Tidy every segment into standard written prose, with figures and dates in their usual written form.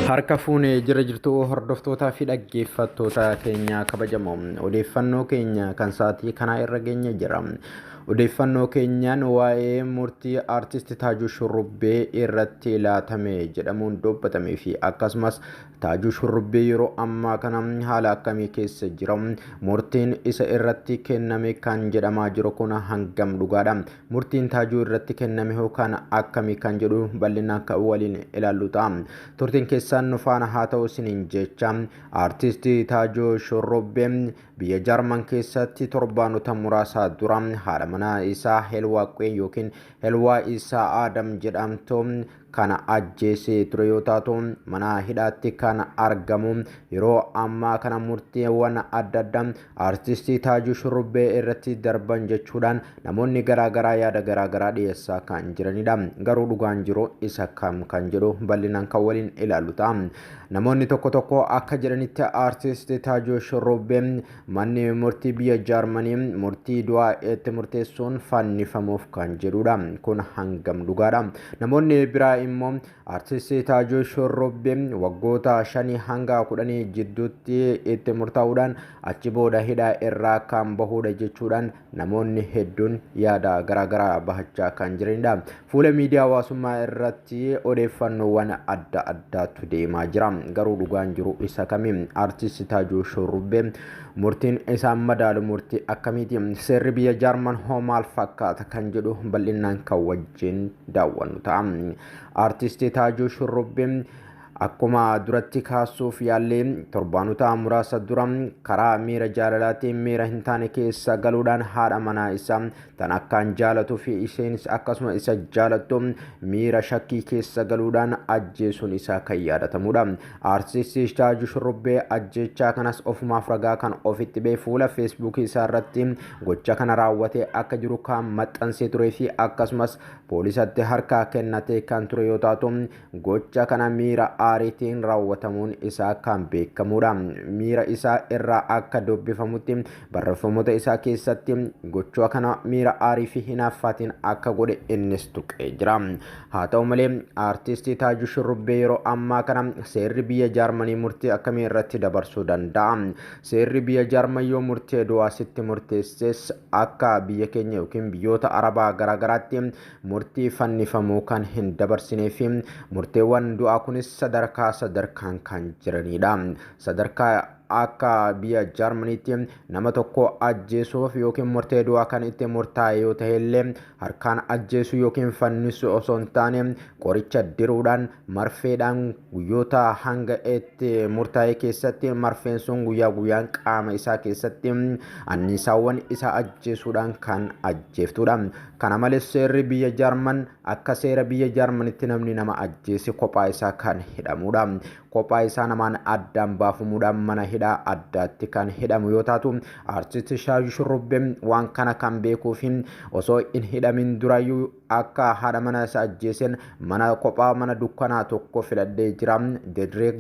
Harka fuunee jira jirtu hordoftootaa fi dhaggeeffattoota keenya kabajamoo odeeffannoo keenya kan sa'aatii kanaa irra geenye jira. Odeeffannoo keenyaan waa'ee murtii aartist Taajuu Shurrubbee irratti laatame jedhamuun dubbatamee fi akkasumas Taajuu Shurrubbee yeroo ammaa kana haala akkamii keessa jira? Murtiin isa irratti kenname kan jedhamaa jiru kun hangam dhugaadha? Murtiin Taajuu irratti kenname hoo kan akkamii kan jedhu bal'inaan kan waliin ilaallu ta'a. Turtiin keessan nu faana haa ta'u isiniin jecha aartist Taajuu Shurrubbee biyya Jaarman keessatti torbaanota muraasaa dura haadha manaa isaa Helwaa Queen yookiin Helwaa Isaa Aadam jedhamtu kana ajjeesee ture yoo taatu mana hidhaatti kan argamu yeroo ammaa kana murtiiwwan adda addaa aartistii Taajuu Shurrubbee irratti darban jechuudhaan namoonni garaagaraa yaada garaagaraa dhiyeessaa kan jiranidha. Garuu dhugaan jiru isa kam kan jedhu bal'inaan kan waliin ilaallu ta'a. Namoonni tokko tokko akka jedhanitti aartist Taajuu Shurrubbee manni murtii biyya Jaarmanii murtii du'aa itti murteessuun fannifamuuf kan jedhudha. Kun hangam dhugaadha? Namoonni biraa immoo aartist Taajuu Shurrubbee waggoota 5 hanga 10 jidduutti itti murtaa'uudhaan achi booda hidhaa irraa kan bahudha jechuudhaan namoonni hedduun yaada garaagaraa bahachaa kan jiranidha. Fuula miidiyaa hawaasummaa irratti odeeffannoowwan adda addaatu deemaa jira. Garuu dhugaan jiru isa kami? Aartist Taajuu Shurrubbee murtiin isaan madaalu murtii akkamiiti? Seerri biyya Jaarman hoo maal fakkaata kan jedhu bal'inaan kan wajjin daawwannu ta'a. Aartist Taajuu Shurrubbee akkuma duratti kaasuuf yaallee torbaanota muraasa dura karaa miira jaalalaatiin miira hin taane keessa galuudhaan haadha manaa isaa tan akkaan jaalatuu fi isheenis akkasuma isa jaalattu miira shakkii keessa galuudhaan ajjeesuun isaa kan yaadatamudha. Aartisti Taajuu Shurrubbee ajjeechaa kanas ofumaaf ragaa kan ofitti ba'e fuula feesbuukii isaa irratti gocha kana raawwatee akka jiru kan maxxansee turee fi akkasumas poolisatti harka kennatee kan ture yoo taatu gocha kana miira aariitiin raawwatamuun isaa kan beekamudha. Miira isaa irraa akka dubbifamutti barreeffamoota isaa keessatti gocha kana miira aarii fi hinaaffaatiin akka godhe innis tuqee jira. Haa ta'u malee aartistii Taajuu Shurrubbee yeroo ammaa kana seerri biyya Jaarmanii murtii akkamii irratti dabarsuu danda'a? Seerri biyya Jaarman yoo murtee du'aa sitti murteesses akka biyya keenya yookiin biyyoota Arabaa garaagaraatti murtii fannifamuu kan hin dabarsinee fi murteewwan du'aa kunis sadarkaa sadarkaan kan jiranidha. Sadarkaa akka biyya Jaarmaniitti nama tokko ajjeesuuf yookiin murtee du'aa kan itti murtaa'e yoo ta'e illee harkaan ajjeesuu yookiin fannisuu osoo hin taane qoricha diruudhaan marfeedhaan guyyoota hanga itti murtaa'e keessatti marfeen sun guyyaa guyyaan qaama isaa keessatti anniisaawwan isaa ajjeesuudhaan kan ajjeeftudha. Kana malees seerri biyya Jaarman akka seera biyya Jaarmanitti namni nama ajjeese kophaa isaa kan hidhamudha. Kophaa isaa namaan addaan baafamuudhaan mana hidhaa addaatti kan hidhamu yoo taatu aartist Taajuu Shurrubbee waan kana kan beekuu fi osoo hin hidhamin durayyuu akka haadha mana isaa ajjeeseen mana kophaa mana dukkanaa tokko filadhee jira.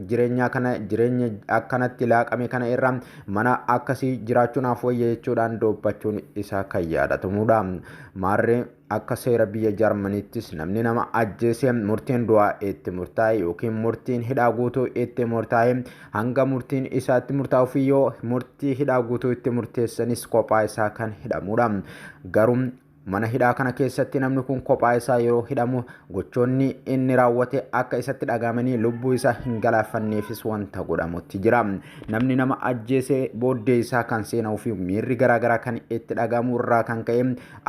Jireenya kana jireenya akkanatti laaqame kana irra mana akkasii jiraachuun naaf wayya jechuudhaan dubbachuun isaa kan yaadatamudha. Maarree akka seera biyya Jaarmaniittis namni nama ajjeese murtiin du'aa itti murtaa'e yookiin murtiin hidhaa guutuu itti murtaa'e hanga murtiin isaatti murtaa'uuf yoo murtii hidhaa guutuu itti murteessanis kophaa isaa kan hidhamudha. Garuu mana hidhaa kana keessatti namni kun kophaa isaa yeroo hidhamu gochoonni inni raawwate akka isatti dhagaamanii lubbuu isaa hin galaafanneefis wanta godhamutti jira. Namni nama ajjeese booddee isaa kan seenuu fi miirri garaagaraa kan itti dhagahamu irraa kan ka'e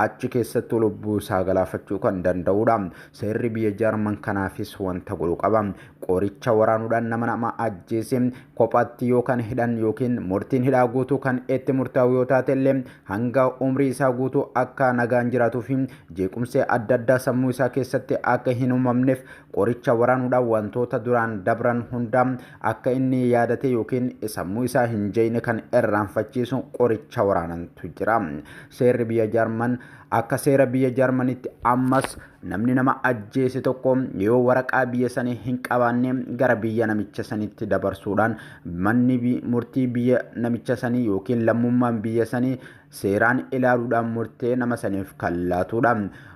achi keessattuu lubbuu isaa galaafachuu kan danda'udha. Seerri biyya Jaarman kanaafis wanta godhu qaba. Qoricha waraanuudhaan nama nama ajjeese kophaatti yoo kan hidhan yookiin murtiin hidhaa guutuu kan itti murtaa'u yoo taate illee hanga umrii isaa guutuu akka nagaan jiraatuu fi jeequmsi adda addaa sammuu isaa keessatti akka hin uumamneef qoricha waraanuudhaan wantoota duraan dabran hunda akka inni yaadate yookiin sammuu isaa hin jeeqne kan irraanfachiisu qoricha waraanantu jira. Seerri biyya Jaarman akka seera biyya Jaarmanitti ammas Namni nama ajjeese tokko yoo waraqaa biyya sanii hin qabaanne gara biyya namicha sanitti dabarsuudhaan manni murtii biyya namicha sanii yookiin lammummaan biyya sanii seeraan ilaaluudhaan murtee nama saniif kan laatudha.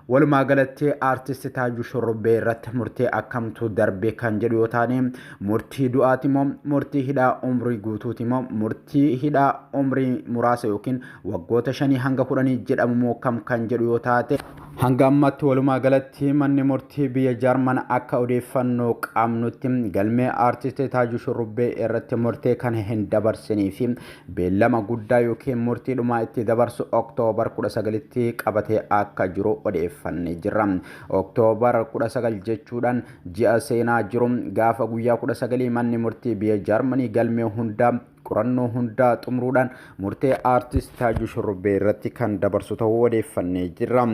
Walumaa galatti Aartist Taajuu Shurrubbee irratti murtee akkamtu darbe kan jedhu yoo taane, murtii du'aati moo, murtii hidhaa umrii guutuuti moo, murtii hidhaa umrii muraasa yookiin waggoota 5 hanga 10 jedhamu moo kam kan jedhu yoo taate, hanga ammaatti walumaa galatti manni murtii biyya Jaarman akka odeeffannoo qabnutti galmee Aartist Taajuu Shurrubbee irratti murtee kan hin dabarsinii fi beellama guddaa yookiin murtii dhumaa itti dabarsu Oktoobar 19tti qabatee akka jiru odeeffannee jirra. Oktoobar 19 jechuudhaan ji'a seenaa jiru gaafa guyyaa 19 manni murtii biyya Jaarmanii galmee hundaa, qorannoo hundaa xumuruudhaan murtee Aartist Taajuu Shurrubbee irratti kan dabarsu ta'uu odeeffannee jirra.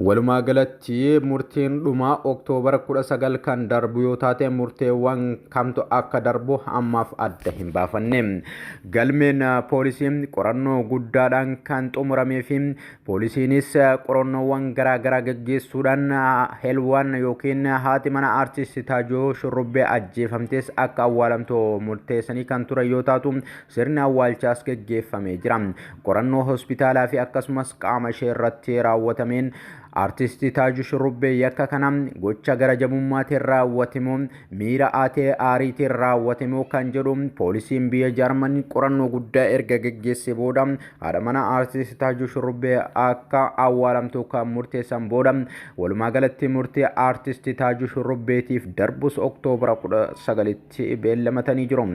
Walumaa galatti murteen dhumaa Oktoobar 19 kan darbu yoo taate, murteewwan kamtu akka darbu ammaaf adda hin baafanne. Galmeen poolisii qorannoo guddaadhaan kan xumuramee fi poolisiinis qorannoowwan garaagaraa gaggeessuudhaan Helwaan yookiin haati mana Aartist Taajuu Shurrubbee ajjeefamtes akka awwaalamtu murteessanii kan ture yoo taatu, sirni awwaalchaas gaggeeffamee jira. Qorannoo hospitaalaa fi akkasumas qaama ishee irratti raawwatameen Aartist Taajuu Shurrubbee yakka kana gocha gara jabummaatiin raawwate moo miira aatee aariitiin raawwate moo kan jedhu poolisiin biyya Jaarmanii qorannoo guddaa erga geggeesse booda haadha mana Aartist Taajuu Shurrubbee akka awwaalamtu kan murteessan booda, walumaa galatti murtii Aartist Taajuu Shurrubbeetiif darbus Oktoobara 19tti beellamatanii jiru.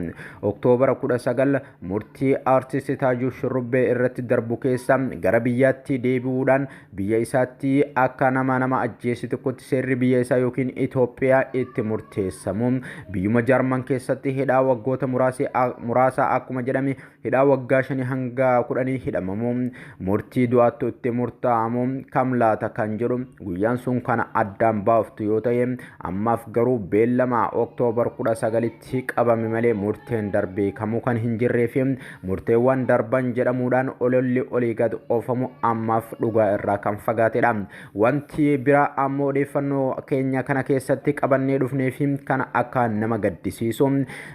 Oktoobara 19 murtii Aartist Taajuu Shurrubbee irratti darbu keessa gara biyyaatti deebi'uudhaan biyya isaatti akka nama ajjeese tokkotti seerri biyya isaa yookiin Itoophiyaa itti murteessamu, biyyuma Jaarman keessatti hidhaa waggoota muraasa akkuma jedhame hidhaa waggaa 5 hanga 10 hidhamamu, murtii du'aatti itti murtaa'amu kam laata kan jedhu guyyaan sun kana addaan baaftu yoo ta'e, ammaaf garuu beellama Oktoobar 19tti qabame malee murteen darbee kamuu kan hin jirree fi murteewwan darban jedhamuudhaan ololli olii gad oofamu ammaaf dhugaa irraa kan fagaatedha. Wanti biraa ammoo odeeffannoo keenya kana keessatti qabannee dhufnee fi kana akka nama gaddisiisu,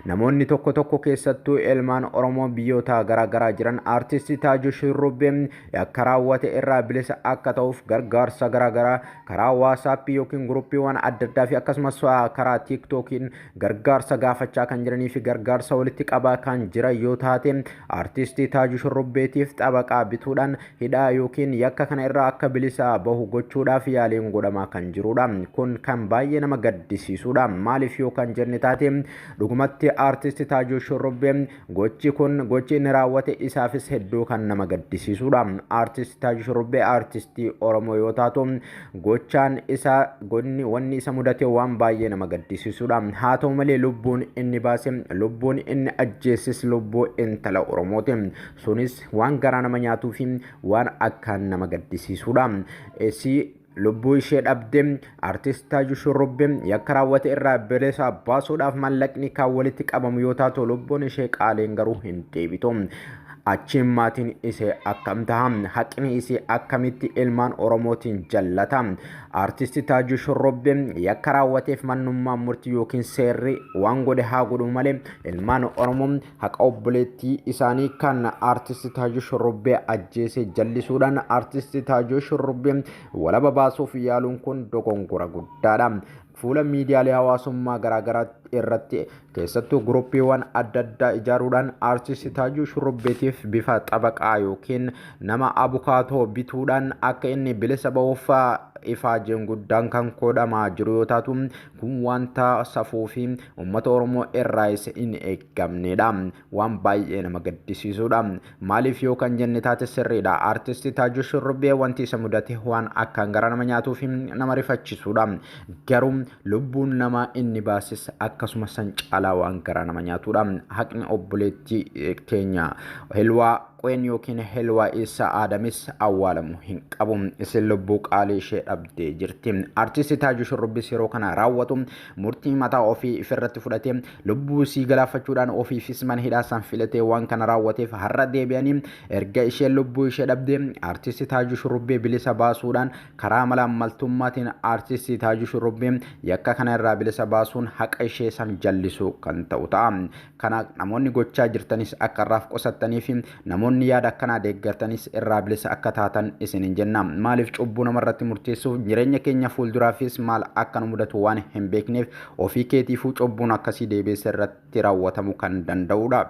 namoonni tokko tokko, keessattuu ilmaan Oromoo biyyoota garaagaraa jiran, Aartisti Taajuu Shurrubbee yakka raawwate irraa bilisa akka ta'uuf gargaarsa garaagaraa karaa Waasaappii yookiin guruppiiwwan adda addaa fi akkasumas karaa Tiiktookiin gargaarsa gaafachaa kan jiranii fi gargaarsa walitti qabaa kan jiran yoo taate, Aartistii Taajuu Shurrubbeetiif xabaqaa bituudhaan hidhaa yookiin yakka kana irraa akka bilisa bahu gochuudhaaf yaaliin godhamaa kan jirudha. Kun kan baay'ee nama gaddisiisudha. Maaliif yoo kan jenne taate, dhugumatti Aartisti Taajuu Shurrubbee gochi kun, gochi inni raawwate isaafis hedduu kan nama gaddisiisudha. Aartisti Taajuu Shurrubbee aartistii Oromoo yoo taatu, gochaan isaa gonni wanni isa mudate waan baay'ee nama gaddisiisudha. Haa ta'u malee lubbuun inni baase, lubbuun inni ajjeesis lubbuu intala Oromooti. Sunis waan garaa nama nyaatuu fi waan akkaan nama gaddisiisudha. Isii lubbuu ishee dhabde Aartist Taajuu Shurrubbee yakka raawwate irraa bilisa baasuudhaaf mallaqni kan walitti qabamu yoo taatu, lubbuun ishee qaaliin garuu hin deebitu. Achiin maatiin ishee akkam taha? Haqni isii akkamitti ilmaan Oromootiin jallata? Aartist Taajuu Shurrubbee yakka raawwateef mannummaan murtii yookiin seerri waan godhe haa godhu malee, ilmaan Oromoo haqa obboleettii isaanii kan Aartist Taajuu Shurrubbee ajjeese jallisuudhaan Aartist Taajuu Shurrubbee walaba baasuuf yaaluun kun dogongora guddaadha. Fuula miidiyaalee hawaasummaa garaagaraa irratti, keessattuu guruppiiwwan adda addaa ijaaruudhaan Aartist Taajuu Shurrubbeetiif bifa xabaqaa yookiin nama abukaatoo bituudhaan akka inni bilisa bahuuf ifaajeen guddaan kan godhamaa jiru yoo taatu, kun wanta safuu fi uummata Oromoo irraas hin eeggamnedha. Waan baay'ee nama gaddisiisudha. Maaliif yoo kan jenne taate, sirriidha. Aartist Taajuu Shurrubbee wanti isa mudate waan akkaan gara nama nyaatuu fi nama rifachiisudha. Garuu lubbuun namaa inni baases akkasuma san caalaa waan garaa nama nyaatudha. Haqni obboleettii keenya Hilwaa Warqueen yookiin Helwaa Isaa Aadamis awwaalamu hin qabu. Isin lubbuu qaalii ishee dhabdee jirti. Artisti Taajuu Shurrubbis yeroo kana raawwatu murtii mataa ofii ifirratti fudhatee lubbuu isii galaafachuudhaan ofiifis mana hidhaa san filatee waan kana raawwateef har'a deebi'anii erga isheen lubbuu ishee dhabdee Artisti Taajuu Shurrubbee bilisa baasuudhaan karaa malaammaltummaatiin Artisti Taajuu Shurrubbee yakka kana irraa bilisa baasuun haqa ishee san jallisuu kan ta'u ta'a. Kana namoonni gochaa jirtanis akka irraaf qusattanii fi namoonni yaada akkanaa deeggartanis irraa bilisa akka taatan isinin jenna. Maaliif cubbuu namarratti murteessuuf jireenya keenya fuulduraafis maal akka nu mudatu waan hin beekneef ofii keetiifuu cubbuun akkasii deebi'ee irratti raawwatamuu kan danda'udha.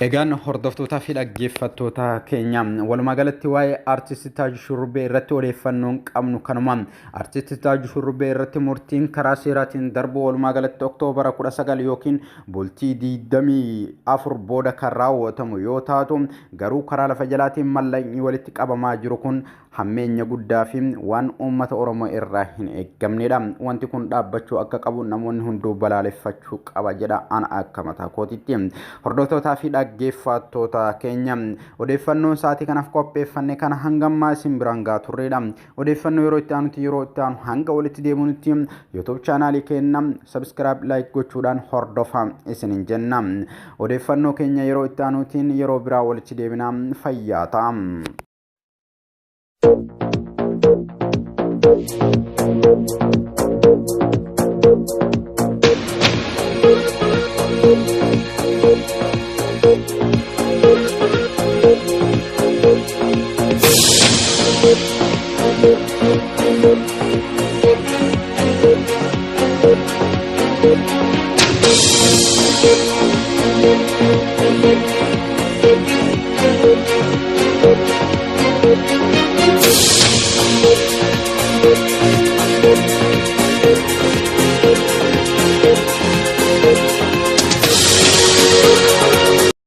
Egaan hordoftootaa fi dhaggeeffattoota keenya, walumaa galatti waa'ee Artisti Taajuu Shurrubbee irratti odeeffannoon qabnu kanuma. Artisti Taajuu Shurrubbee irratti murtiin karaa seeraatiin darbu walumaa galatti Oktoobara 19 yookiin bultii 24 booda kan raawwatamu yoo taatu, garuu karaa lafa jalaatiin mallaqni walitti qabamaa jiru kun hammeenya guddaa fi waan uummata Oromoo irraa hin eeggamnedha. Wanti kun dhaabbachuu akka qabu namoonni hunduu balaaleffachuu qaba jedha ana akka mataa kootitti. Hordoftootaa fi dhaggeeffattoota keenya, odeeffannoon sa'aatii kanaaf qopheeffanne kana hangammaa isin biraan gaa turredha. Odeeffannoo yeroo itti aanutti yeroo itti aanu hanga walitti deemuutti YouTube chaanaalii keenya subscribe, like gochuudhaan hordofaa isinin jenna. Odeeffannoo keenya yeroo itti aanutiin yeroo biraa walitti deebina, fayyaa ta'a.